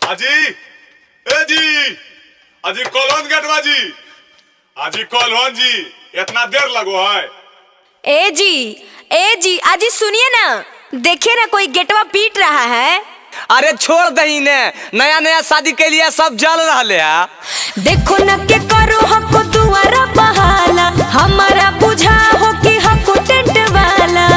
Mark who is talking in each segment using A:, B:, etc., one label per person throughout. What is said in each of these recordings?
A: अजी ए जी, अजी कॉलोन गेटवा जी, अजी कॉलोन जी, इतना देर लगो है।
B: ए जी, ए जी, अजी सुनिए ना, देखिए ना कोई गेटवा पीट रहा है।
C: अरे छोड़ दही ने, नया नया शादी के लिए सब जल रहा है।
B: देखो न के करो हमको दुआरा बहाला, हमारा बुझा हो कि हमको टेंट वाला।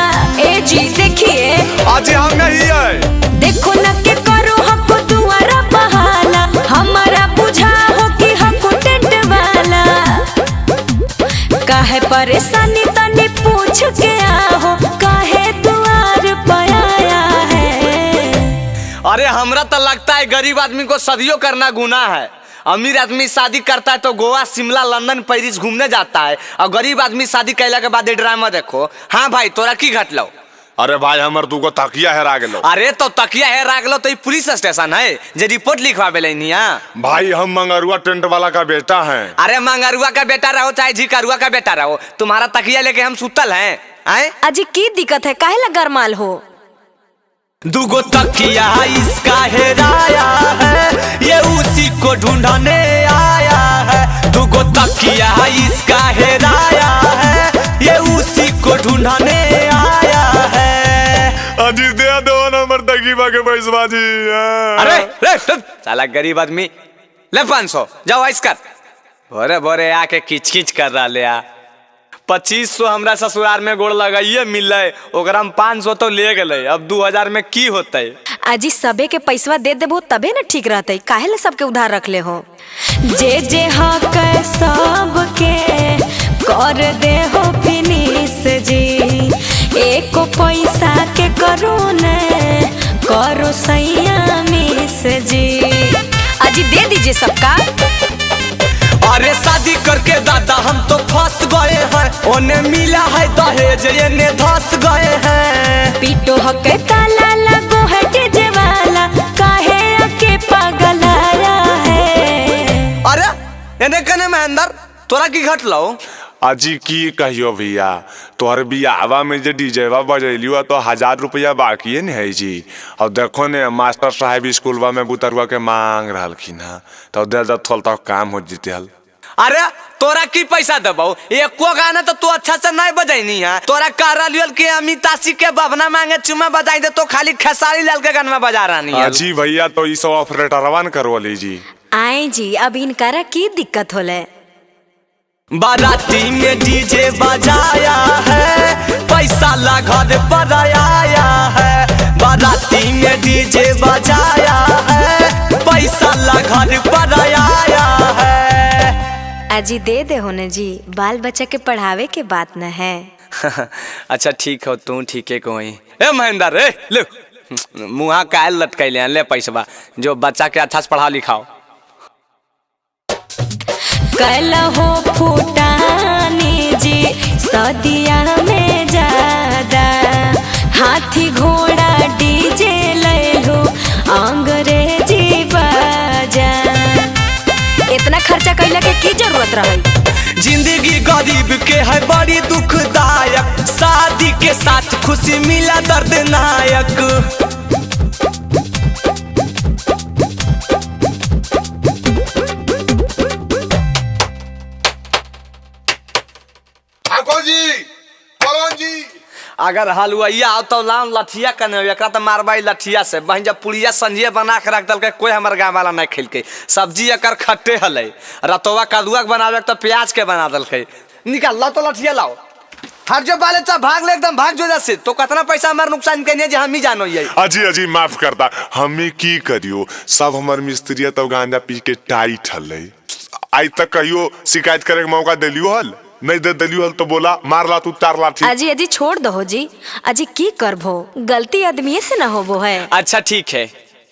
B: ए जी देखिए,
A: अजी हम नहीं है।
B: देखो न के करो हमको दुआरा बहाला, हमारा बुझा हो कि हमको टेंट वाला। काहे परेशानी तनी पूछ के आहो, काहे दुआर पर आया है।
C: अरे हमरा तो लगता है गरीब आदमी को सदियों करना गुनाह है। अमीर आदमी शादी करता है तो गोवा, शिमला, लंदन, पेरिस घूमने जाता है, और गरीब आदमी शादी कैला के बाद ड्रामा देखो। हाँ भाई, तोरा की घटलो?
A: अरे भाई हमर दूगो तकिया हेरा गेलो।
C: अरे तो तकिया हेरा गेलो तो पुलिस स्टेशन है जे रिपोर्ट लिखवावे लेनिया।
A: भाई हम मंगरुआ टेंट वाला का बेटा है।
C: अरे मंगरुआ का बेटा रहो चाहे झिकरुआ का बेटा रहो, तुम्हारा तकिया लेके हम सुतल हैं। आए
B: अजी की दिक्कत है, काहे ला गरमाल हो?
C: दूगो तकिया इसका हेराया है, ये उसी को ढूंढने आया है। दूगो तकिया इसका हेराया है, ये उसी को ढूंढने आया है।
A: अजी दे दो नंबर तकिया के पैसा जी।
C: अरे रे साला गरीब आदमी, ले 500 जाओ आइस कर। भोरे भोरे आके किच किच कर रहा ले। 2500 हमरा ससुराल में गोड़ लगाइए मिले, ओकरा में 500 तो ले गए, अब 2000 में की होते।
B: अजी सबे के पैसवा दे देबो तबे ना ठीक रहते, काहे ला सबके उधार रख ले हो। जे जे हक सबके कर दे हो फिनिश जी, एको पैसा के करो ने करो सैया मिस जी। अजी दे दीजिए सबका।
C: अरे शादी करके दादा हम तो फंस गए हैं, ओने मिला है दहेज एने धस गए हैं।
B: पीटो हके ताला लगो है डीजे वाला, काहे आके पागल आया है।
C: अरे एने कने महेंद्र तोरा की घटलो?
A: अजी की कहियो भैया, तोहर बियाहवा में जे डीजेवा बजैलियो तो 1000 रुपया बाकी न है जी। और देखो ने मास्टर साहब स्कूलवा में बुतरुआ के मांग रहलखिन है, तो दे दे थोल तो काम हो जीते हल।
C: अरे तोरा की पैसा देबो, एको गाना तो तू अच्छा से नहीं बजैनी है। तोरा कह रहलियो कि अमितासी के बबना मांगे चुमा बजाई दे, तो खाली खेसारी लाल के गाना बजा रहनी है।
A: अजी भैया तो ई सब ऑपरेटरवा न करवली जी।
B: आए जी अब इनकरा की दिक्कत होले।
C: बाराती में डीजे बजाया है, पैसा ला घर पर आया है। बाराती में डीजे बजाया है, पैसा ला घर पर आया है।
B: अजी दे दे होने जी, बाल बच्चा के पढ़ावे के बात न है।
C: अच्छा ठीक हो, तू ठीक है कोई। ए महेंद्र ए ले मुहा कायल लटकैले, ले पैसवा जो बच्चा के अच्छा से पढ़ाओ लिखाओ।
B: कल हो फूटानी जी सदिया में ज्यादा, हाथी घोड़ा डीजे ले लो अंग्रेजी बाजा। इतना खर्चा कैला के की जरूरत रहे।
C: जिंदगी गरीब के है बड़ी दुखदायक, शादी के साथ खुशी मिला दर्दनायक। अगर हलुआइया आओ तो लाम लठिया कने, एकरा तो मारबाई लठिया से। बहन जब पुड़िया संझिया बना के रख दलकै, कोई हमर गाँव वाला नहीं खेलकै। सब्जी एकर खट्टे हलै, रतवा कदुआ के बनावे तो प्याज के बना दलकै। निकाल लाओ तो लठिया लाओ, हर जो बाले चा भाग ले, एकदम भाग जो जैसे तो कितना पैसा हमार नुकसान के जे हम ही जानो ये।
A: अजी अजी माफ करता, हमें की करियो, सब हमर मिस्त्री तो गांजा पी के टाइट हलै। आई तक कहियो शिकायत करे के मौका देलियो हल नहीं दे दिलियो हल तो बोला मार ला तू तार लाठी।
B: अजी अजी छोड़ दो जी, अजी की करभो, गलती आदमी से ना होबो है।
C: अच्छा ठीक है,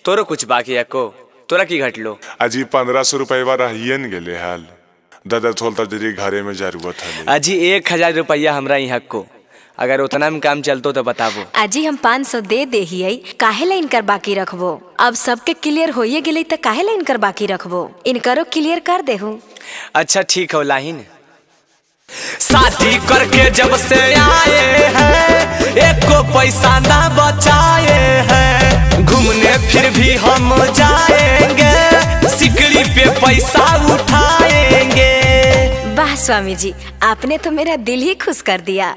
C: तोरो कुछ बाकी है को, तोरा की घटलो?
A: अजी 1500 रुपया रहिए न गेले हल, दादा थोलता जरी घरे में जरूरत है।
C: अजी 1000 रुपया हमरा यहाँ को, अगर उतना में काम चलतो तो बताबो।
B: अजी हम 500 दे दे ही, काहे ला इनकर बाकी रखबो। अब सबके क्लियर होइए गेले त काहे ला इनकर बाकी रखबो, इनकरो क्लियर कर देहु।
C: अच्छा ठीक हो लाहिन। शादी करके जब से आए हैं, एको पैसा ना बचाए हैं। घूमने फिर भी हम जाएंगे। पैसा उठाएंगे।
B: वाह स्वामी जी, आपने तो मेरा दिल ही खुश कर दिया।